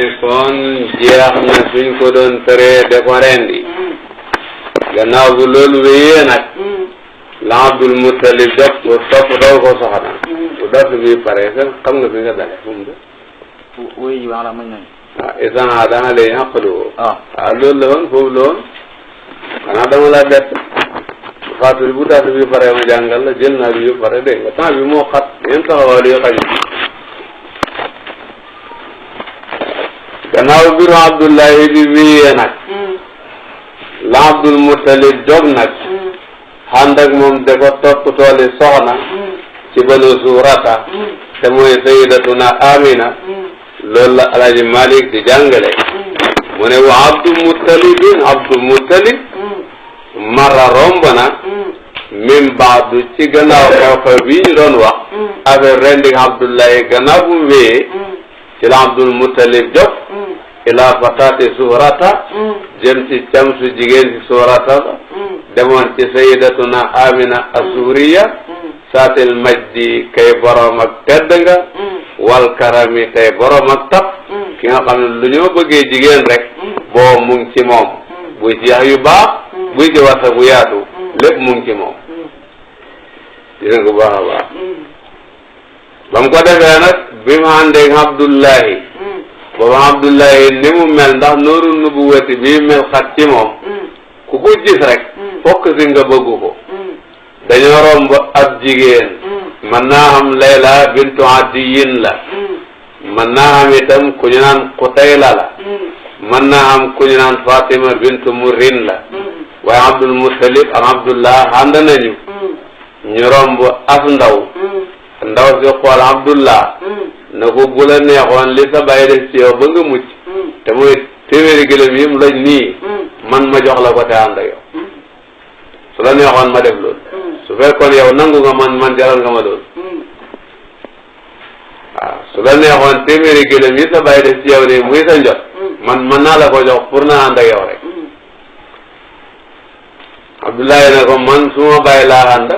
kon jeex na suñ ko doon tëree de ko rendi gannaaw bu loolu wéyee nag la Abdul Muttalib def ko toppatoo ko soxna bu dars bi pare xam nga fi nga dale fu mu de wéy ji wax mañ nañ isan dana lay xaqalu woo loolu la woon foofu la woon xanaa dama la bett fàttali bu dars bi pare ma jàngal la jël naa bi pare dégg nga temps bi moo xat yéen taxawal yi xañu gannaaw biru Abdullahi bi wiyee nag la Abdul Muttalib jóg nag ànd ak moom da ko toppatooli soxna ci Banu Surata te mooy Sayyidatuna Amina loolu la Alaaji Malik di jàngale mu ne wa Abdul Muttalib marra romb na min baadu ci gannaaw xew-xew bii ñu doon wax affaire rendi Abdullahi gannaaw bu mu wiyee ci la Abdul Muttalib jóg ila fatati Surata jëm ci camsu jigéen ci Surata demoon ci Sayyidatuna Amina Asuriya saatil majdi kay borom ak tedd nga wal karami kay borom ak tab ki nga xam ne lu ñoo bëggee jigéen rek boo mu ngi ci moom buy ci yax yu baax buy ci wasa bu yaatu lépp mu ngi ci moom dina ko baax a baax ba mu ko defee nag bi mu àndeeg Abdullahi booba Abdullahi ni mu mel ndax nooru nubuwati bii mel xat ci moom ku ko gis rek fokk si nga bëgg ko dañoo romb ab jigéen mën naa xam Layla bintu Adiyin la mën naa xam itam ku ñu naan Qutayla la mën naa xam ku ñu naan Fatima bintu Murrin la waaye Abdul Muttalib ak Abdullah ànd nañu ñu romb as ndaw si xool Abdullah na ko bu la neexoon li sa bàyyi def ci yow ba nga mucc te mooy téeméeri gëlëm yim lañ nii man ma jox la ko te ànd ak yow su la neexoon ma def loolu su fekkoon yow nangu nga man jaral nga ma loolu waaw su la neexoon téeméeri gëlëm yi sa bàyyi def ci yow nii muy sa njot man naa la ko jox pour na ànd ak yow rek Abdoulaye ne ko man su ma bàyyi laa ànd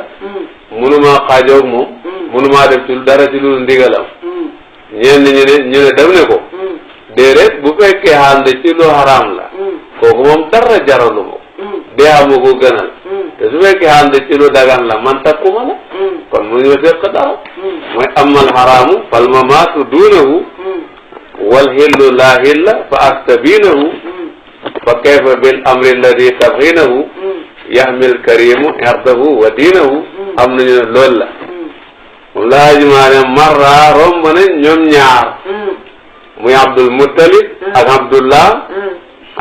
mënumaa xaajoog moom mënumaa def ci dara ci lu ndigalam ñenn ñu ne dem ne ko déedéet bu fekkee ànd ci lu haram la kooku moom dara jaralu ma dee amu ko gënal te su fekkee ànd ci lu dagan la man takkuma la kon mu ñu seq dara mooy amal haramu fal mamaatu duunahu wal hillu laa hilla fa astabinahu fa kayfa bil amri alladi tabghinahu yahmil karimu irdahu wa diinahu am nañu ne loolu la moom la ajumaane marra romb nañ ñoom ñaar muy Abdul Muttalib ak Abdullah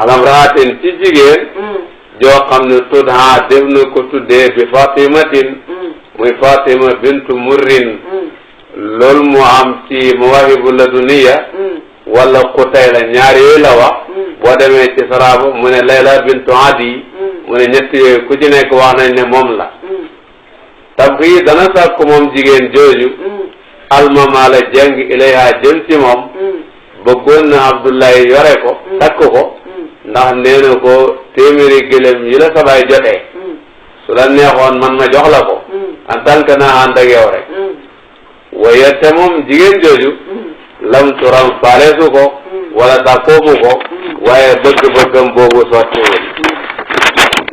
alam raatin ci jigéen joo xam ne tudhaa def na ko tuddee bi Fatimatin muy Fatima bintu Murrin loolu mu am ci Mawaahibu Laduniya wala Qutayla ñaar yooyu la wax boo demee ci saraba mu ne Layla bintu Adi mu ne ñett yooyu ku ci nekk wax nañ ne moom la tabxi dana sàkk moom jigéen jooju almama la jàng ilayha jëm ci moom bëggoon na Abdullahi yore ko takk ko ndax nee na ko téeméeri gëlëm yi la sabaay jotee su la neexoon man ma jox la ko en tant que naa ànd ak yow rek waaye te moom jigéen jooju lam turam faaleesu ko wala sàkkoomu ko waaye bëgg-bëggam boobu sottiwul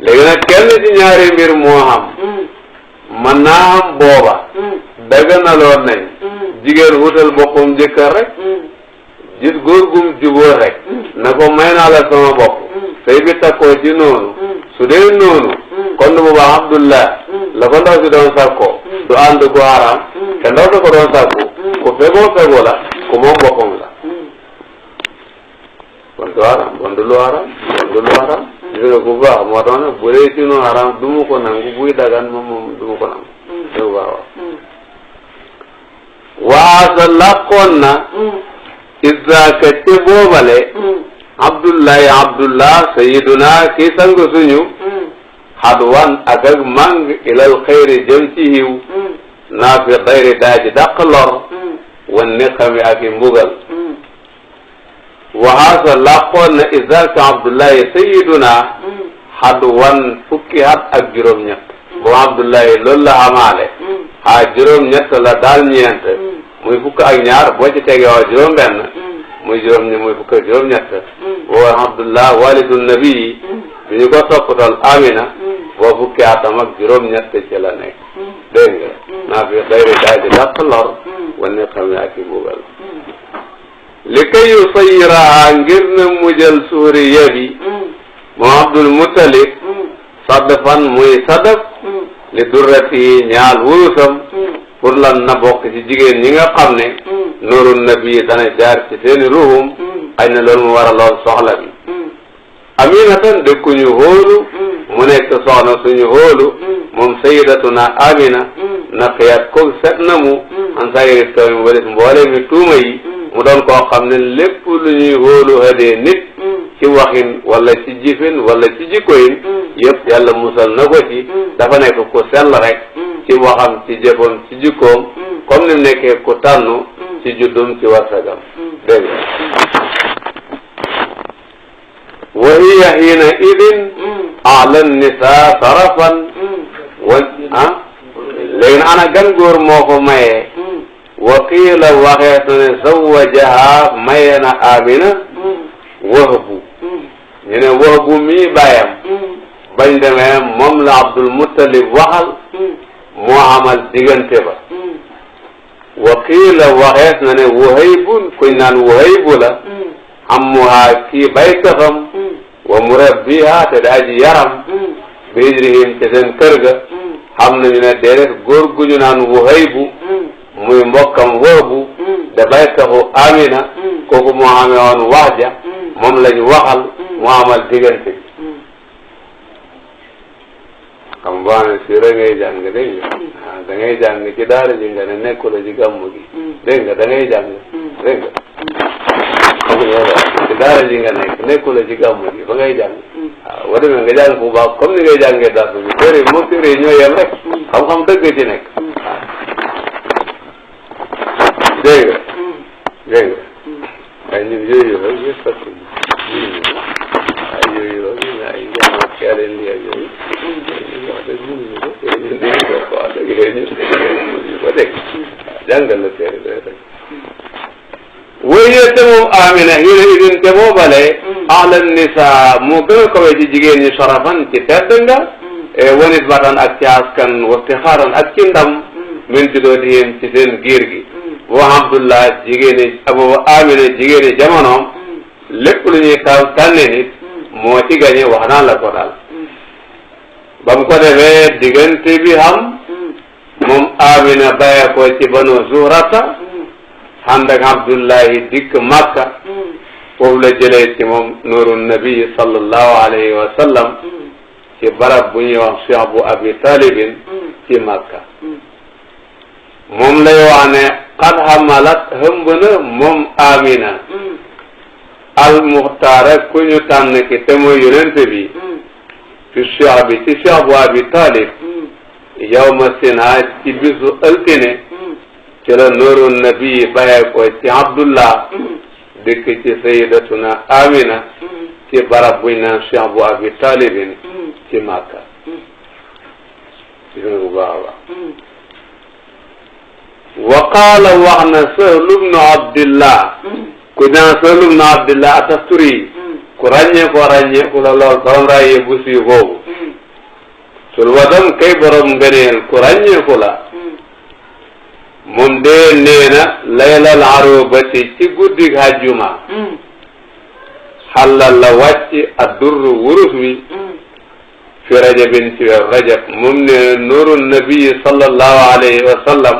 léegi nag kenn ci ñaari mbir moo xam man naa am booba daganaloon nañ jigéen wutal boppam jëkkër rek gis góor gum jubóo rek na ko may naa la sama bopp sëy bi takkoo ci noonu su dee noonu kon bu baax Abdullah la ko ndaw si doon sakkoo du ànd gu haram te ndaw da ko doon sakku ku fegoo la ku moom boppam la kon du haram kon du lu haram ñu ne bu baax moo tax nag bu dee ci nu haram du mu ko nangu buy dagan moom du mu ko nangu dégg baax waasa làqoon na isaaka ca boobale Abdullah sayiduna kii sang suñu xadwan ak mang ilal xayri jëm ci hiw naa fi xayri daa ji dàq lor wan niqami ak i mbugal waxaasa làqoon na isaaka Abdullahi sayiduna xadwan fukki at ak juróom-ñett boobu Abdullahi loolu la amaale juróom-ñett la daal ñeent muy fukk ak ñaar boo ci tegee juróom-benn muy muy fukk ak juróom-ñett wa Abdullah walidu nabii bi ñu ko toppatool Amina boo fukki atam ak juróom-ñett ci la nekk dégg nga naa fi xëyri daal di dàq lor wane xam ne ak i bugal li kay yu sayiraha ngir na mujjal suuriya bi moom Abdul Muttalib sadfan muy sadaf li durrati ñaal wurusam pour lan na bokk ci jigéen ñi nga xam ne nuuru nabi dana jaar ci seeni ruhum xëy na loolu mu war a lool soxla bi aminatan de ku ñu hóolu mu nekk soxna suñu hóolu moom sayidatuna amina naqiyat ko set na mu an sayiri tawmi walis mboole mi tuuma yi mu doon koo xam ne lépp lu ñuy hóolu hadee nit ci waxin wala ci jifin wala ci jikkoyin yëpp yàlla musal na ko ci dafa nekk ku sell rek ci waxam ci jëfam ci jikkoom comme ni mu nekkee ku tànnu ci juddum ci warsagam dégg nga wa hiya hiina idin ala nisa sarafan wa léegi na ana gan góor moo ko mayee wa qiila waxees na ne zawajaha maye na Amina Wahbu ñu ne Wahbu mii bàyyam bañ demee moom la Abdul Muttalib waxal moo amal diggante ba wa qiila waxees na ne Wuhaybun kuñ naan Wuhaybu la ammuhaa kii baytaxam wa murabbiha te daaji yaram bi hijrihim ci seen kër ga xam nañu ne déedéet góor gu ñu naan Wuhaybu muy mbokkam Wahbu da baytaxu Amina kooku moo amee woon wax ja moom lañu waxal mu amal diggante bi xam boo ne si rek ngay jàng dégg nga da ngay jàng ci daara ji nga ne nekkula ci gàmmu gi dégg nga da ngay jàng dégg nga xam nga ci daara ji nga nekkula ci gàmmu gi ba ngay jàng waaw boo demee nga jàng bu baax comme ni ngay jàngee dars bi téere yi moom téere yi ñoo yem rek xam-xam dëgg ci nekk waaw dégg nga dégg nga waaye ñun yooyu rek ñu fekk ay yooyu rek ñu ay jàmm keeleen li ak yooyu wax dëgg mënuñu ko ñun dañu ko wax dëgg ñun mënuñu ko dégg jàngal la téere doy rek wéyee te moom Amina hiina idin te boobale ala nisa moo gën a kawe ci jigéen ñi sarafan ci tedd nga wanit batan ak ci askan waftixaaran ak ci ndam min judootihim ci seen giir gi wa Abdullah jigéeni Abu Amina jigéeni jamonoom lépp lu ñuy tànne nit moo ci gañe wax naa la ko daal ba mu ko defee diggante bi xam moom Amina bàyyee ko ci banu Zuhrata ànd ak Abdullahi dikk Makka foofu la jëlee ci moom nuuru nabi sallallahu alayhi wa sallam ci barab bu ñuy wax Cheikh bu Abi Talibin ci Makka moom lay wax ne qad hamalat hëmb na moom Amina al muxtaara ku ñu tànn ki te mooy yonente bi fi Cheikh bi ci Cheikh bu Abi Talib yawma sinaa ci bisu altine ci la nuuru nabi bàyyee ko ci Abdullah dëkk ci sayidatuna Amina ci barab buñ naan Cheikh bu Abi Talibin ci Makka gis nga bu baax a baax wa qaala wax na Sahlu bnu Abdillah ku naan Sahlu bnu Abdillah Atasturi ku ràññeeku la lool borom ràyyee bu sii boobu sul wadam kay borom ngëneel ku ràññeeku la moom de nee na laylal arubati ci guddig hajjuma xalal la wàcc addurru wurus wi fi rajabin ci weer rajab moom ne nuuru nabi sallallahu alayhi wa sallam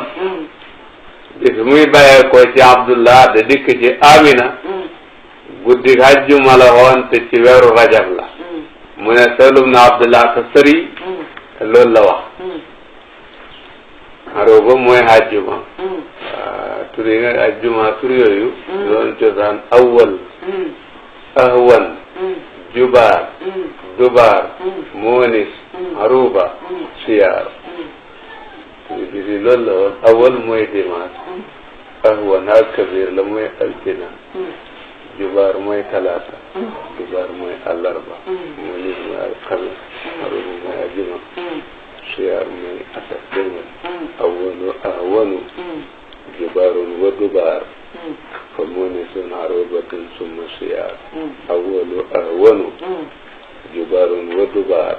bis muy bàyyee ko ci Abdullah da dikk ci Amina guddig hajjuma la woon te ci weeru rajab la mu ne Sahlum na Abdullah ka sëri loolu la wax aroba mooy hajjuma tur yi nga hajjuma tur yooyu doon cosaan awwal ahwan jubaar dubaar moonis aruba siyaar bisi loolu la woon awwal mooy dimanche ahwan ak kabir la mooy altina jubaar mooy talaata dubaar mooy àllarba moonis mooy alxamis aruba mooy ajjuma siyaar mooy asad dégg nga awwalu ahwanu jubaarun wa dubaar fa munisun arubatun summa siyaar awalu ahwanu jubarun wa dubaar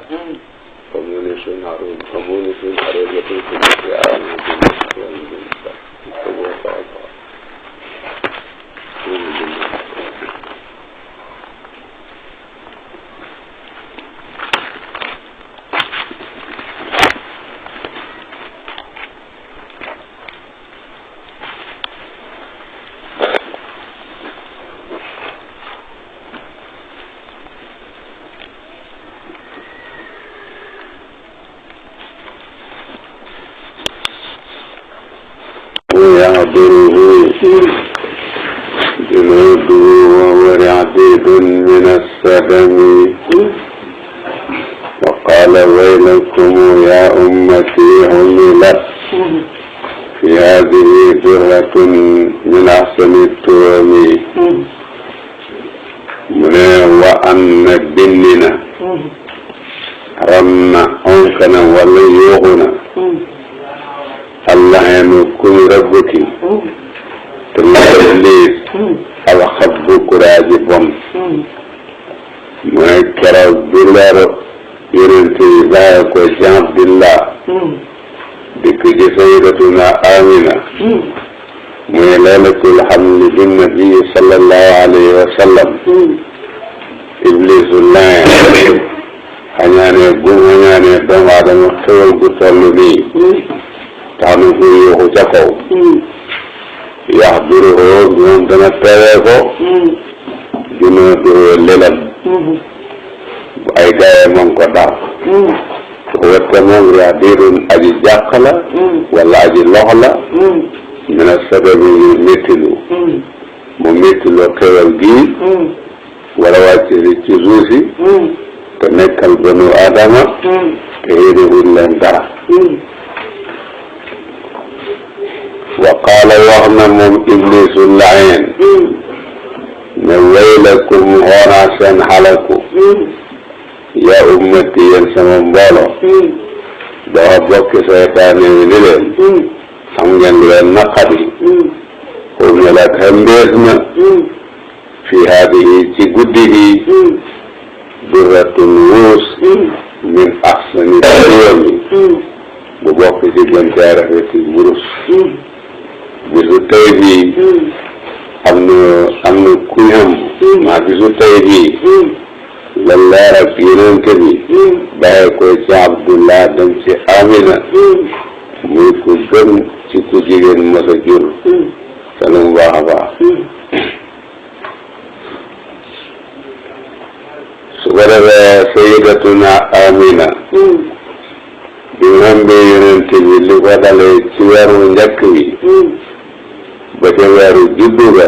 fa munisun arubatun summa siyaar جنوده وهو عديد من السلم وقال ويلكم يا أمتي عملت في هذه درة من أحسن التهم وأن بننا رمنا أنكنا ولا يغنى allah enu kuy rabbuki te mooy Iblis alxabbu kuraaji bon mooy keroog bi leer yonent yi bàyyi ko ci Abdillah dikk ci sayyidatuna Amina mooy laylatul hamli bin nabi sallallahu alayhi wa sallam Iblisu laye xañaane gum xañaane doomu aadama xewal gu toll nii tax na ko yóoxu ca kaw yax duruhoo moom dana teewee ko junoo duroo lelam bu ay gaye moom ko daax wette moom yaa diirun aji jàq la wala aji lox la mina sababi yu méttilu mu méttiloo xewal gii wala wàcc ci suusi te nekkal banu Adama te yéenewul leen dara wa qaala wax na moom Iblisu laayeen ne waylakum xoonaa seen xalaku yaa ummati yéen sama mbooloo dafa bokki seytaane wi ni leen xam ngeen lu leen naqadi umilat xembees na fi haadihi ci guddi gi durratun wuus min axsani siyami bu bokk ci gën caa rafeti wurus bisu tey bii am na kuñam maa bisu tey bii la leer ak yonent bi bàyyi ko ci Abdullah dem ci Amina muy ku gën ci ku jigéen mos a jur te lu mu baax a baax su ko defee sayyidatuna Amina bi mu ëmbee yonent bi li ko dalee ci weeru njëkk bi ba ca weeru juddu ga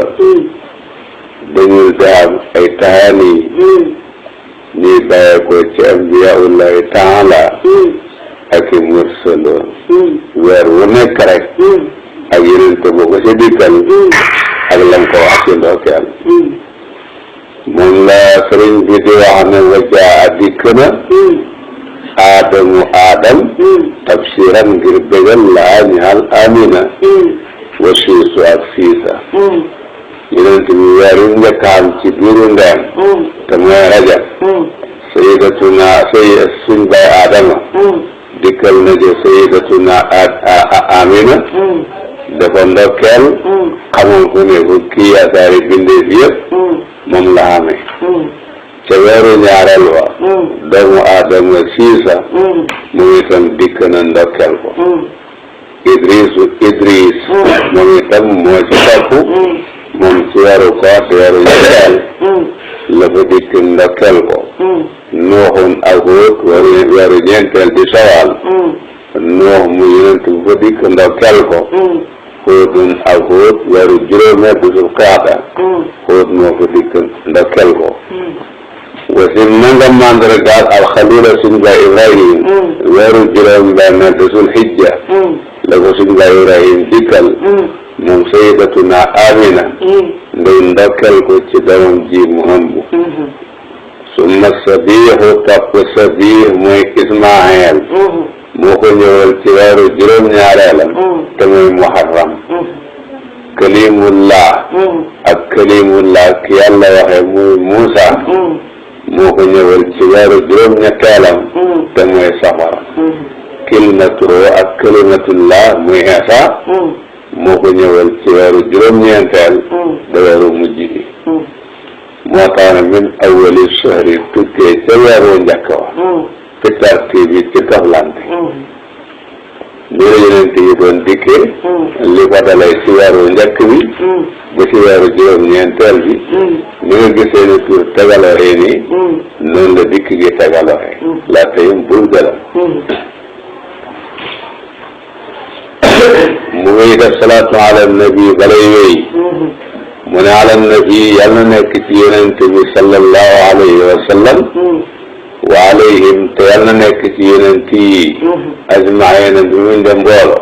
dañuy daam ay taxani ñuy bàyyee ko ci ambiyaullahi taala ak i mursaloon weer wu nekk rek ak yonent boo ko ca dikkal ak lam ko wax ci ndokkeel moom la sëriñ bi di wax ne wajaa dikk na aadamu aadam tabsiran ngir bégal laa ñaal Amina wa siisu ak siisa yonent bi weer yu njëkk am ci biiru ndeyam te mooy Rajab sayyidatuna suñ bay Adama dikkal na je sayyidatuna Amina dafa ndokkeel xamoon ko ne ko kii yaakaari bindeef yëpp moom la amee ca weeru ñaareel wa doomu Adama siisa moom itam dikk na ndokkeel ko Idris moom itam moo ci topp moom ci weeru koor te weeru ñaareel la fa dikk ndokkeel ko Nuuxun ak Huud weeru ñeenteel di Sawaal Nuux mu yonent bu fa dikk ndokkeel ko Huudun ak Huud weeru juróomeel di Zulqaada Huud moo fa dikk ndokkeel ko wasim nanga mandargaal alxalila suñu baay Ibrahim weeru juróom benn de Zulhijja la ko suñu baay Ibrahim dikkal moom sayyidatuna Amina ngay ndokkeel ko ci doomam ji mu ëmb summa sabiixu topp sabiix mooy Ismaayil moo ko ñëwal ci weeru juróom-ñaareelam te mooy Muharram kalimullah ak kalimullah ki yàlla waxe muy Muusa moo ko ñëwal ci weeru juróom-ñetteelam te mooy safara kilmaturo ak kalimatullah muy Isa moo ko ñëwal ci weeru juróom-ñeenteel da weeru mujj gi moo tax na min awali shahri tukkee ca weeru njëkk wa fi tartiib bi ci toflante li la yonent yi doon dikkee li ko dalay ci weeru njëkk bi ba ci weeru juróom-ñeenteel bi ni nga gisee ni tur tegalooxee nii noonu la dikk gi tegalooxee la tayum bul galam mu ngi def salaatu ala nabi balay wéy mu ne ala nabi yàlla na nekk ci yonent bi sallallahu alayhi wa sallam wa alayhim te yàlla na nekk ci yonent yi ajmaina bi mu nde mboolo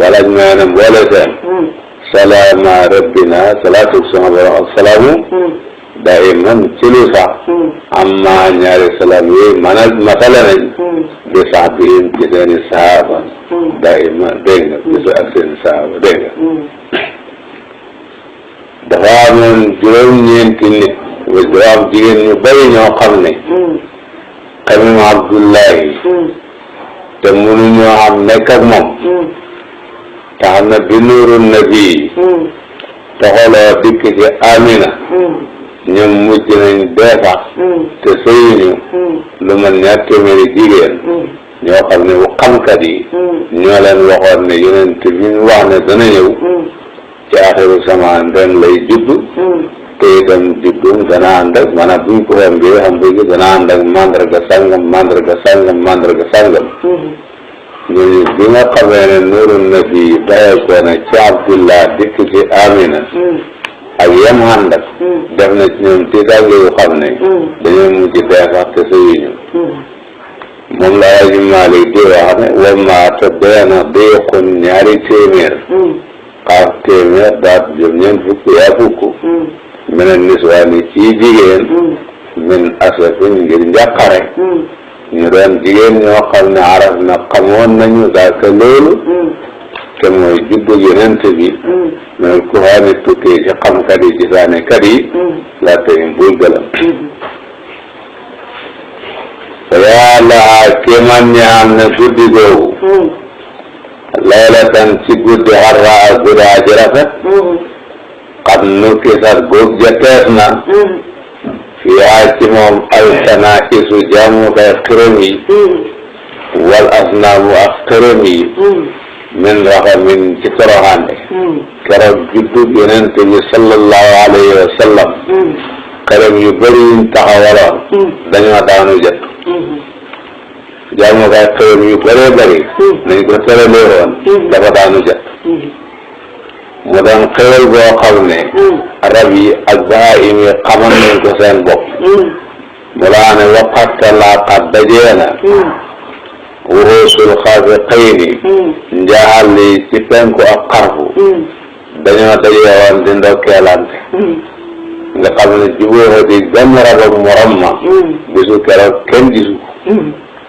wala ajmaina mboole seen salaama rabbina salaatu sama borom ak salaamu daiman ci lu sax amma ñaari salaam yooyu matala nañ bi sax bihim ci seeni sahaaba daima dégg nga bisu ak seeni sahaaba dégg nga dafa amoon juróom-ñeenti nit wa juróom jigéen ñu bari ñoo xam ne xamim Abdullahi te mënuñoo am nekk ak moom tax na bi nuuru nabi taxoloo dikk ci Amina ñoom mujj nañ dee sax te sëyuñu lu man ñaar téeméeri jigéen ñoo xam ne bu xamkat yi ñoo leen waxoon ne yonent bi ñu wax ne dana ñëw ci axiru samaan ren lay judd te itam juddum dana ànd ak maanaam buñ ko xam bi xam bëgg dana ànd ak mandarga sàngam mandarga sàngam mandarga sàngam ñooñu bi nga xamee ne nuuru nabi bàyyee ko ne ci Abdullah dikk ci Amina ak yam ànd ak def na ci ñoom ci dàgg yu xam ne dañoo mujj dee sax te sëyuñu moom la Aji Maalik di wax ne wa maata deena déexun ñaari téeméer xaar téeméer daat jëm ñeent fukk yaa fukk mene niswaani ci jigéen min asafin ngir njàqare ñu doon jigéen ñoo xam ne araf na xamoon nañu daaka loolu te mooy juddu yonent bi mais ku xaani tukkee ci xamkat yi ci saanekat yi laa teyim bul gëlam yaa lahaa kéemaan ñaam ne guddi googu laylatan ci guddi harraa guddaa ji rafet xat nukki sat góog jatees na fiyaa ci moom alsana isu jaamu kay xërëm yi wal asnaamu ak xërëm yi min raxamin ci toroxaande keroog juddu yonent bi sallallahu alayhi wa sallam xërëm yu bëri yuñ taxawaloon dañoo daanu jët jaamu kay xërëm yu bëree bëri nañ ko tëralee woon dafa daanu jët mu doon xewal boo xam ne rab yi ak bahaim yi xamal nañ ko seen bopp mu laa ne waqatta laaqat dajeena wuruusul xaafiqiini njaaxal yi ci penku ak xarfu dañoo dajeewoon di ndokkeelante nga xam ne jubóora di benn rab ak morom ma bisu keroog kenn gisu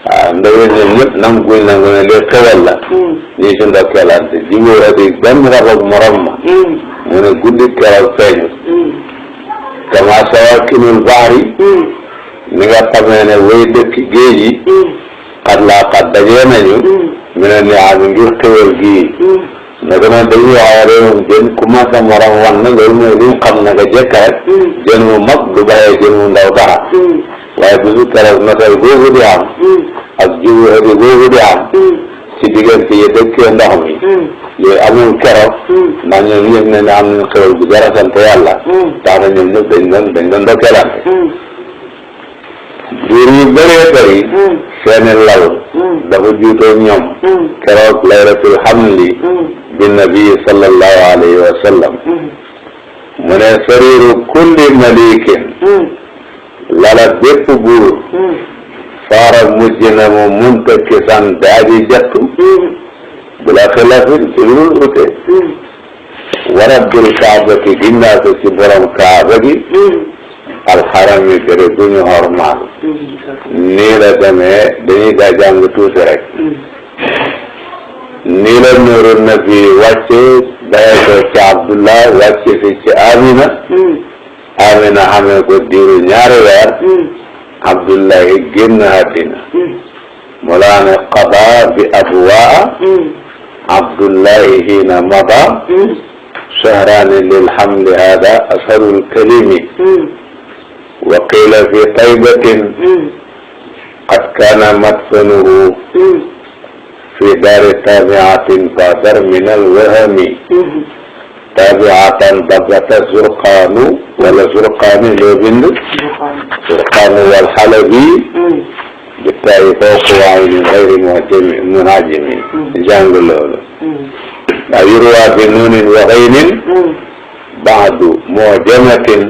waaw ndawe ñoom ñëpp nanguñ nangu ne li xewal la ñii si ndokkeelante jubóora di benn rab ak morom ma mu ne guddi keroog feeñu kama sawakinul bahri ni nga xamee ne way dëkk géej yi xat laa xat dajee nañu mu ne ni am ngir xewal gii naka noonu dañuy wax réewum jën commencé morom wan na loolu mooy li ñu xam naka jekk rek jën mu mag du bàyyee jën mu ndaw dara waaye bisu keroog notal googu di am ak jubóori googu di am ci diggante yi dëkkee ndox mi yooyu amul keroog ndax ñoom ñëpp ne ne am nañ xewal bu jar a sant yàlla tax na ñoom ñëpp dañ doon ndokkeelante jur yu bëree bëri seeni lal dafa juutoo ñoom keroog laylatul hamli bi nabi sallallahu alayhi wa sallam mu ne sariru kulli malikin lala bépp buur faara mujj na mu muntakisan daaji jattu bila xilafin ci lu ute wa rabbil kaabati ginnaa ko ci borom kaaba gi alxarami gërë gu ñu hormaal nii la demee dañuy gaa jàng tuuti rek nii la nuuru nabi wàcce bàyyi ko ci Abdullah wàcce fi ci Amina. Amina xamee ko diiru ñaari weer. Abdullahi génn àddina. Mawlaa ne qadaa bi abwaa. Abdullahi hiina madaa. shahraani lil hamli haadaa asharul kalimi. wa qiila fi taybatin. qad kaana madfanuhu. fi daari taabiatin faadar min alwahami. taabiatan bagata zurqaanu wala zurqaani loo bind. zurqaanu wal xalabi. bittaayi fawqa waayni gayri muhajimi. jàng loolu. daa yurwaa bi nuunin wa gaynin. baadu mu'jamatin.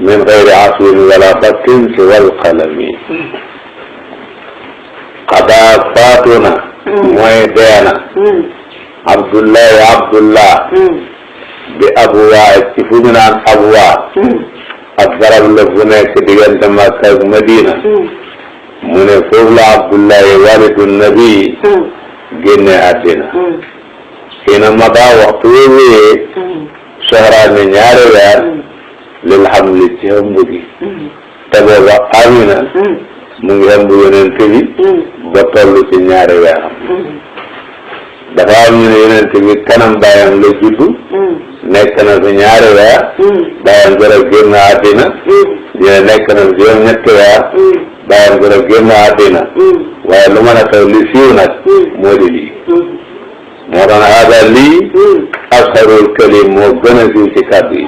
min gayri aswin wala xattin siwal qalami. qadaa faatuna. mooy deena. Abdullahi Abdullah. bi Abwaa ci fu ñu naan Abwaa. ak garab la fu nekk diggante Makka ak Madina. mu ne foofu la Abdullahi walidu nabi. génne àddina. xiina madaa waxtu wéwee. soxraane ñaari weer. lil hamli ci ëmb gi. te booba Amina. mu ngi ëmb yonent bi. ba toll ci ñaari weeram. dafa am ñu ne yonent bi kanam baayam la juddu. nekk na fi ñaari weer. baayam gën a génn àddina. ñu ne nekk na fi juróom-ñetti weer. baayam gën a génn àddina. waaye lu mën a xew li siiw nag moo di lii. moo tax hada lii asharul kalim moo gën a siiw ci kàddu yi.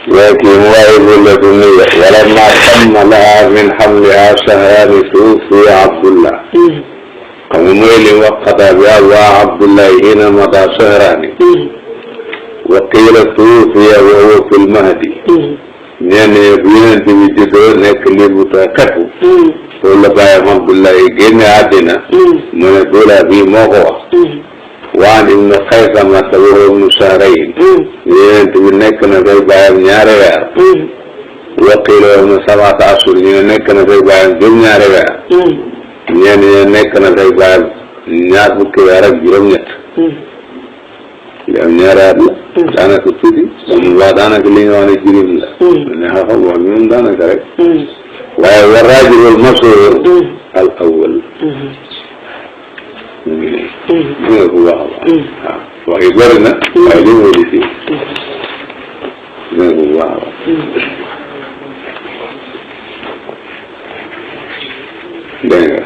لكن وايد لدنيا ولما تم لها من حملها شهران توفي عبد الله. قومي وقضى بها عبد الله حين مضى شهران. وقيل توفي وهو في المهدي. ñenn ñi bi juddoo nekk li bu takku. loolu la bàyyam Abdullahi génne àddina. mu ne doolaa bii moo ko wax. waan ibnu Xaysama te wa ibnu Shahrayn. yonent bi nekk na koy bàyyam ñaari weer. waqiila ibnu sab'ata ashhur ñu ne nekk na koy bàyyam juróom-ñaari weer. ñenn ñi nekk na koy bàyyam ñaar fukki weer ak juróom-ñett. li am ñaari at la. daanaka tuuti. moom wax daanaka li nga wax ne jirim la. ne xam wax bi moom daanaka rek. waaye wa raajihul mashhuur al awwal. ñu ngi nii. ñu ngi ko wax a baax. waaw wax yi bëri na. waaye li mu di si. ñu ngi ko wax a baax. dégg nga.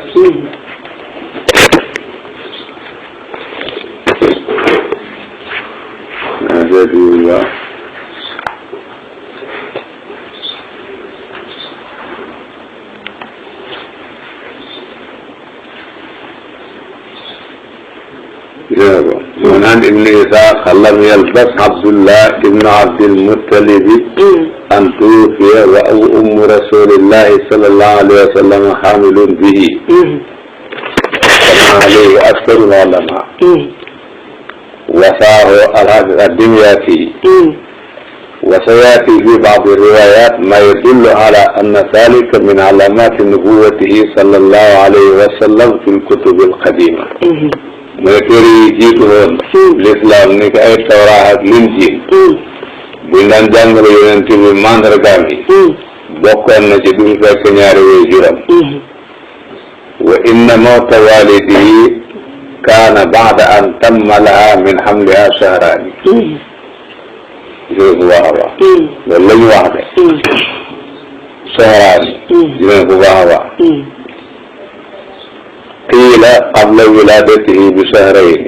naa seet yu baax. وعن ابن إسحاق لم يلبث عبد الله بن عبد المطلب أن توفي وأم رسول الله صلى الله عليه وسلم حامل به كما عليه أكثر العلماء وصاه الدمياطي وسيأتي في بعض الروايات ما يدل على أن ذلك من علامات نبوته صلى الله عليه وسلم في الكتب القديمة. mooy téere yi jiitu woon l'islam ni ko ay Tawraat ak Linjiil buñ daan jàngale yonent bi mandargaam yi bokkoon na ci duñ fekk ñaari way juram wa inna mawta walidihi kaana ba'da an tamma laha min hamliha shahraani dinañ ko baax a baax loolu la ñu wax de shahraani dinañ ko baax a baax qiila qabla wilaadatihi bi shahrayni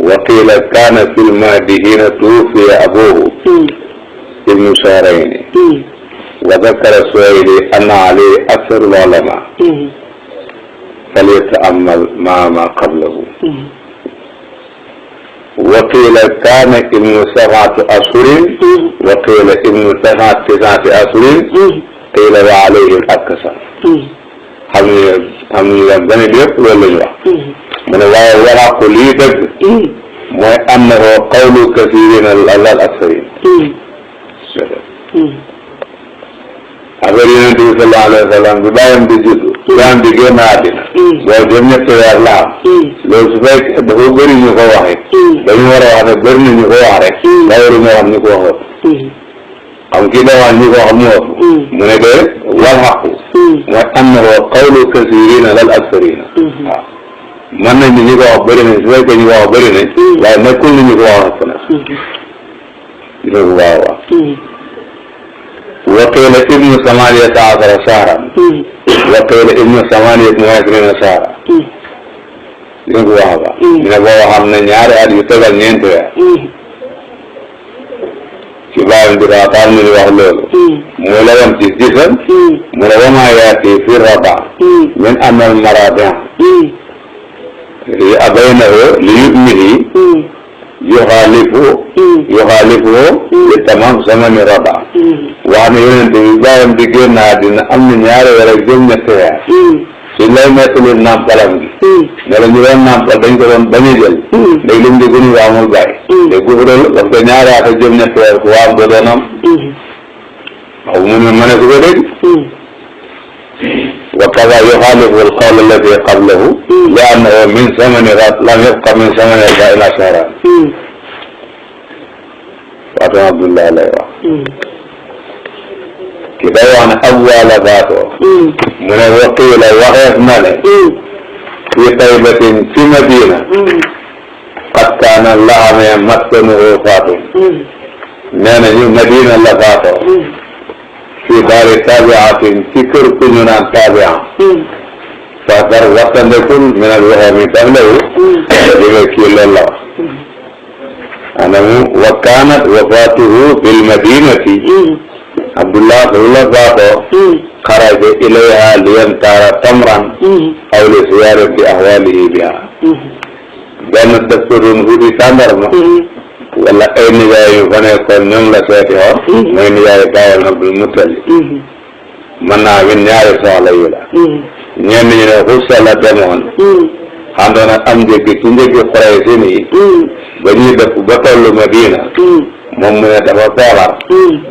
wa qiila kaana fil mahdi hiina tuwuffiya abuuhu ibnu shahrayni wa dakara Suhayli anna alayhi aktharul ulamaa falyata'ammal ma'a maa qablahu wa qiila kaana ibnu sab'ati ashhurin wa qiila ibnu tis'ati ashhurin qiila wa alayhi al-aksar xam nga benn lépp loolu la ñu wax mu ne waaye walaqu lii dëgg mooy annahu qawlu kasirin al aksarin affaire yonent bi sallallahu alayhi wa sallam bi bàyyam di juddu bàyyam di génn àddina boobu jëm ñetti weer la am loolu su fekkee dafa bëri ñu ko waxee dañu war a wax ne bëri na ñu ko wax rek da waru ñoo xam ñu ko wax xam kii da wax ñu ko wax mu ëpp mu ne de wal xaqu mooy annahu qawlu kasirina lal aksarina waaw mën nañ ni ñu ko wax bëri nañ su fekkee ñu ko wax bëri nañ waaye nekkul ni ñu ko wax ëpp na dina ko baax waaw وقيل ابن 18 شهرا وقيل ابن 28 شهرا li nga ko wax ba ñu ne boo xam ne ñaari at yu tegal ñeenti weer ci bàyyam bi daa taal nañu wax loolu muy la woon ci gisam mu ne wama yaati fi raba min amal maradin li abaynahu li yummihi yuxaalifu li tamam samani raba wax ne yonente bi bàyyam di génn àddina am na ñaari weer ak jëm ñetti weer suñ lay nettali nàmpalam gi ne la ñu doon nàmpal dañ ko doon bañ a jël léegi lim di gënu amul bàyyi te gufral parce que ñaari at ak jëm ñetti weer ku waam ko doon am waaw mu ne ma ne su ko dégg wa kaza yuxaalifu al qawl alladi qablahu li annahu min samani rab lam yabqa min samani raba ila shahran waatu Abdullah lay wax ki day wax ne awwala baatoo mu ne waqiila waxeef na ne fi taybatin ci Madina qad kaana la amee maskanuhu faatun nee na ñu Madina la faatoo fi daari tabiatin ci kër ku ñu naan tabia fatar wattandekul min al waxami daf lawu jóge kii loolu la wax anamu wa kaanat wafaatuhu bil madinati Abdullah la faatoo xaraja ilayha liyamtaara tamran aw li siyaarati ahwaalihi biha benn dafa doon wuti tàndarma wala ay nijaay yu fa nekkoon ñoom la seeti xoor mooy nijaayu Baawal Abdul Muttalib mën naa win ñaari soxla yu la ñenn ñi ne xussa la demoon àndoon ak am njëgg ci njëggi Quraysin yi ba ñuy dëpp ba tollu Madina moom mu ne dafa feebar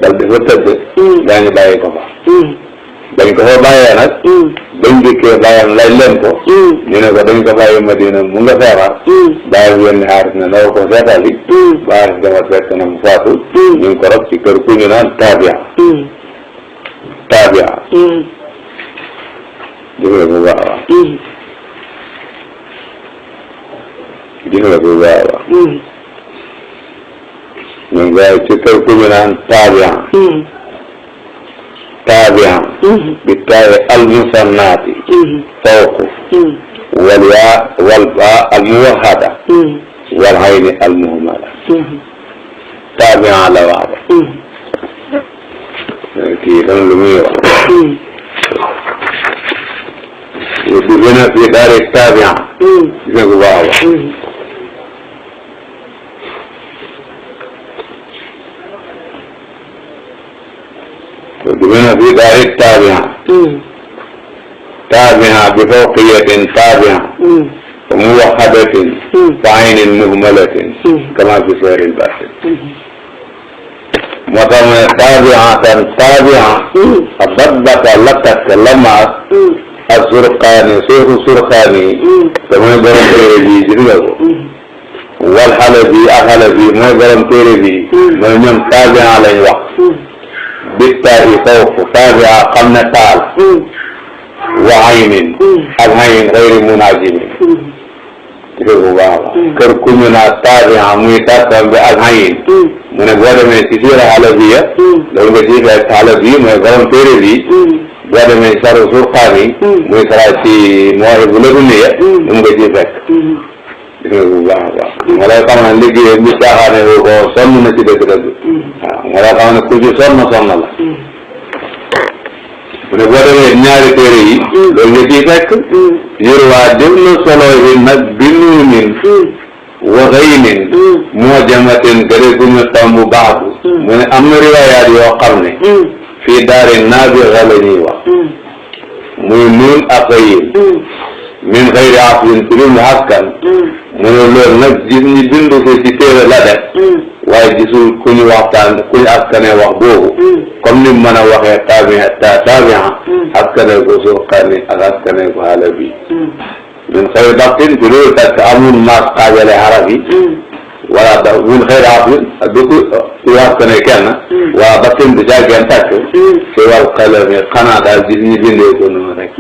dal di fa tëdd daañu bàyyi ko fa dañ ko fa bàyyee nag bañ dikkee bàyyam laaj leen ko ñu ne ko dañ ko bàyyi Madina mu nga feebar bàyyam yónni Haaris ne naw ko seetali Haaris dama fekk na mu faatu ñu ngi ko rob ci kër ku ñu naan Tabia jëfale bu baax a jëfale bu baax a ñu ngi bàyyi ci kër ku ñu naan Tabia bi taaye almusannaati fawqu wal yaa wal baa almuwahhada wal hayni almuhmala Tabia la wax ba kii tam lu muy wax du gën a fi daari Tabia gis nga ko baax a ومن في دار التابعة تابعة بفوقية تابعة وموحدة بعين مهملة كما في سير الباحث مطمئن تابعة أضبط لك لما السرقاني شيخ السرقاني كما يقولون تيري جريه والحلبي أحلبي ما يقولون تيري من يوم تابعة لن وقت bittaahi fawq taabia xam ne taal wa aynin ak ayn xayri munaajimin dégg bu baax la kër ku ñu naa taabia muy tartam bi ak ayn mu ne boo demee ci siira Halabiya loolu nga ci fekk Halabi mooy borom téere bi boo demee saru Surqaani muy sara ci Mawaahibu Ladunniya mu nga ci fekk dégg bu baax a baax moo lay xam ne liggéey bi caaxaane woo ko sonn na ci dëgg-dëgg waaw moo lay xam ne ku ci sonn la mu ne boo demee ñaari téere yi loolu nga ciy fekk yurwaa dem na solo yi nag bi nuunin wa ghaynin mu'jamatin gëre gu ñu tomb baaxu mu ne am na riwaayaat yoo xam ne fii daari naabiga la ñuy wax muy nuun ak ghayyin min xëyri aslin ci lu mu askan mu ne loolu nag gis ñi bindu ko ci téere la def waaye gisul ku ñu waxtaan ku ñu askane wax boobu comme ni mu mën a waxee tabi'a askane ko Surqaani ak askane ko Halabi min xëyri daqin ci loolu takk amul maas xaajale xaraf yi wala da min xëyri aslin ak du ko ci askane kenn wala daqin du jàggeen takk ci wàllu xelam yi xanaa daal gis ñi bindee ko noonu rek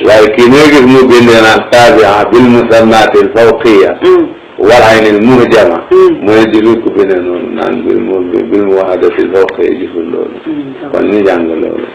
waaye kii nee gis mu bindee naan tabi'a bil musannaatil fawqiyya wal aynil muhjama mooy gisul ku bindee noonu naan bil muwahhadatil fawqiyya gisul loolu kon ñu jàng loolu